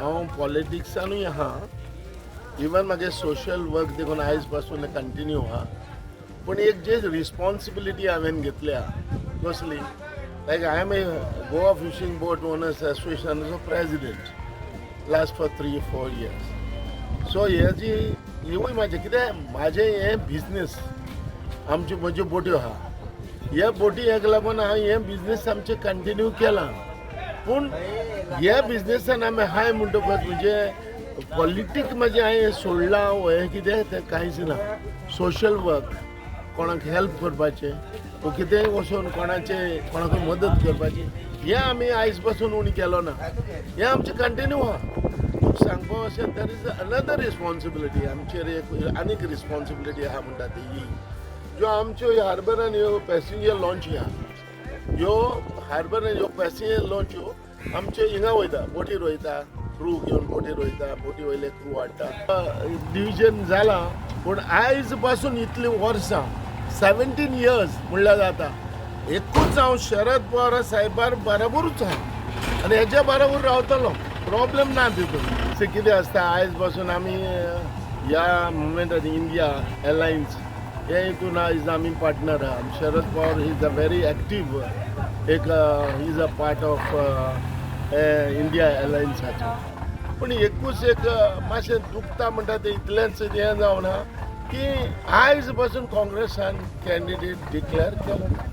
हांव पॉलिटिक्सानूय आहा, इवन म्हागे सोशल वर्क देखून आयज पासून कंटिन्यू आहा. पूण एक जे रिस्पॉन्सिबिलिटी हांवें घेतल्या कसली, like I am a Goa fishing boat owners असोसिएशनाचो president last for 3-4 years. So हे जी हिवूय म्हाजें कितें, म्हाजें हें बिजनेस, आमच्यो म्हज्यो बोट्यो आहा, ह्या बोटी हेका लागून हांव हें बिजनेस आमचें कंटिन्यू केलां. पूण ह्या बिजनेसान आमी हाय म्हणटकच म्हणजे पॉलिटीक म्हजें हांवें सोडलां वो हें कितें तें कांयच ना. सोशल वर्क, कोणाक हेल्प करपाचें वो कितेंय वचून कोणाचें कोणाकूय मदत करपाची, हें आमी आयज पासून उणें केलो ना, हें आमचें कंटिन्यू आहा. तुका सांगपा अशें, there is another responsibility आमचेर, एक आनीक रिस्पॉन्सिबिलिटी आहा म्हणटा ती ही ज्यो आमच्यो हार्बरान ह्यो पॅसेंजर लॉन्ची आहा, ह्यो हार्बरान ह्यो पॅसेंजर लॉन्च ह्यो आमच्यो हिंगा वयता, बोटीर वयता, क्रू घेवन बोटीर वयता, बोटी वयले क्रू हाडटा. डिविजन जालां, पूण आयज पासून इतलीं वर्सां, 17 इयर्स म्हणल्यार जाता, एकूच हांव शरद पवार साहेबार बराबरूच आहा आनी हेज्या बराबर रावतलो. प्रॉब्लेम ना तितून. से कितें आसता, आयज पासून आमी ह्या मुवमेंटान इंडिया एलायन्स हे हितून आयज आमी पार्टनर आहा. Sharad Pawar is a very active एक, is a part of India एलायन्साचे. पूण एकूच एक मातशें दुखता म्हणटा तें इतलेंच हें जावना की आयज पासून काँग्रेसान कॅन्डिडेट डिक्लेअर केलो ना.